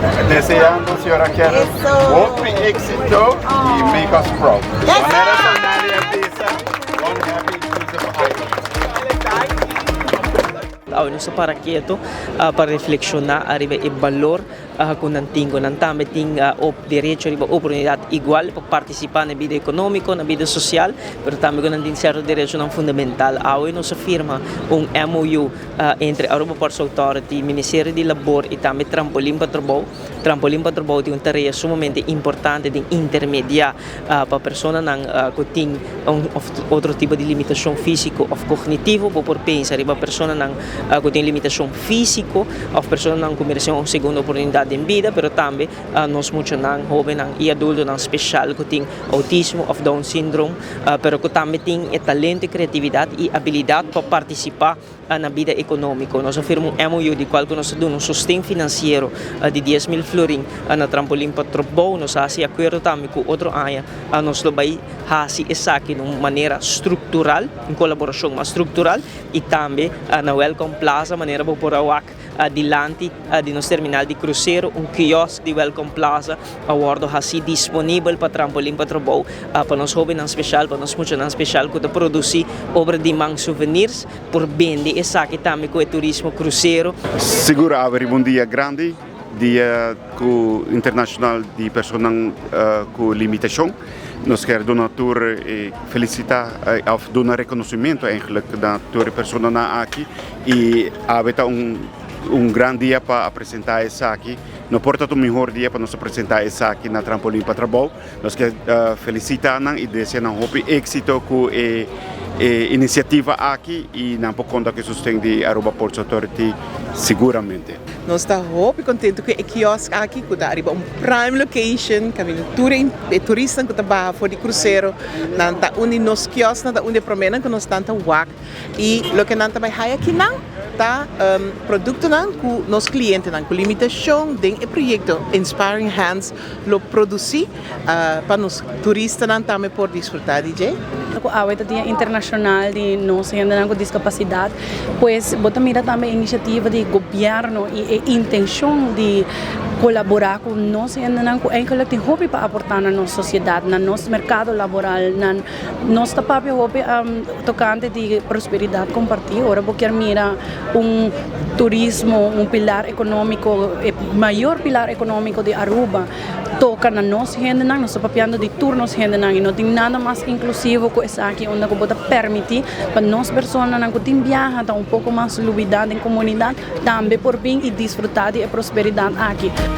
Deseando señora Karen hopi éxito y make us proud. Manera Sonali a bisa, one happy inclusive island. Awe nos ta para keto pa reflekshoná ariba e balor ku nan tin, ku nan tambe tin derecho riba oportunidat igual pa partisipá na bida ekonómiko, na bida sosial, pero tambe ku nan tin sierto derechonan fundamental. Awe nos a firma un MOU entre Aruba Ports Authority, Ministerio di Labor y tambe Trampolin pa Trabou. Trampolin pa Trabou tin un tarea sumamente importante den intermedia pa personanan cu tin un of otro tipo di limitacion fisico of cognitivo. Bo por pensa riba personanan cu tin limitacion fisico of personanan cu merece un segundo oportunidad den bida, pero tambe nos muchanan, hobennan y adultonan special cu tin autismo of Down syndrome, pero cu tambe tin e talento y creatividad y abilidad pa participa na bida economico. Nos a firma un MOU di cual cu nos ta duna un sosten financiero di 10,000 florin na Trampolin pa Trabou. Nos a haci acuerdo tambe cu otro aña nos lo bay haci esaki na un manera structural, un colaboracion mas structural y tambe na Welcome Plaza manera bo por a wak dilanti di nos terminal di crucero, un kiosk di Welcome Plaza a wordo haci disponibel pa Trampolin pa Trabou, pa nos hobennan special, pa nos muchanan special cu ta produci obra di man souvenirs, por bende esaki tambe cu e turismo crucero. Sigur awe riba un dia grandi, dia cu internacional di personanan cu limitacion. Nos kier duna tur e felicita of duna reconocimento eigenlijk na tur e personanan aki y awe ta un gran dia pa a presenta esaki. No por ta un mihor dia pa nos a presenta esaki na Trampolin pa Trabou. Nos kier felicita nan y desea nan hopi exito cu e iniciativa aki y nan por conta cu e sosten di Aruba Ports Authority siguramente. Nos ta hopi contento cu e kiosk aki cu ta ariba un prime location caminda tur e turistanan cu ta baha for di crucero nan ta un di nos kiosknan ta un di e promenan cu nos nan ta wak y loke nan ta bay haya akinan ta productonan cu nos clientenan cu limitacion den e proyecto Inspiring Hands lo produci pa nos turistanan tambe por disfruta di dje. Cu awe ta Dia Internacional di nos hendenan cu discapacidad, pues bo ta mira tambe e iniciativa di gobierno y e intencion di colabora cu nos hendenan cu eigenlijk tin hopi pa aporta na nos sociedad, na nos mercado laboral, na nos ta papia hopi tocante di prosperidad comparti, ora bo kier mira un turismo, un pilar economico, e mayor pilar economico di Aruba toca na nos hendenan, nos ta papiando di tur nos hendenan y no tin nada mas inclusivo cu esaki unda cu bo ta permiti pa nos personanan cu tin biaha ta un poco mas lubida den comunidad tambe por bin y disfruta di e prosperidad aki.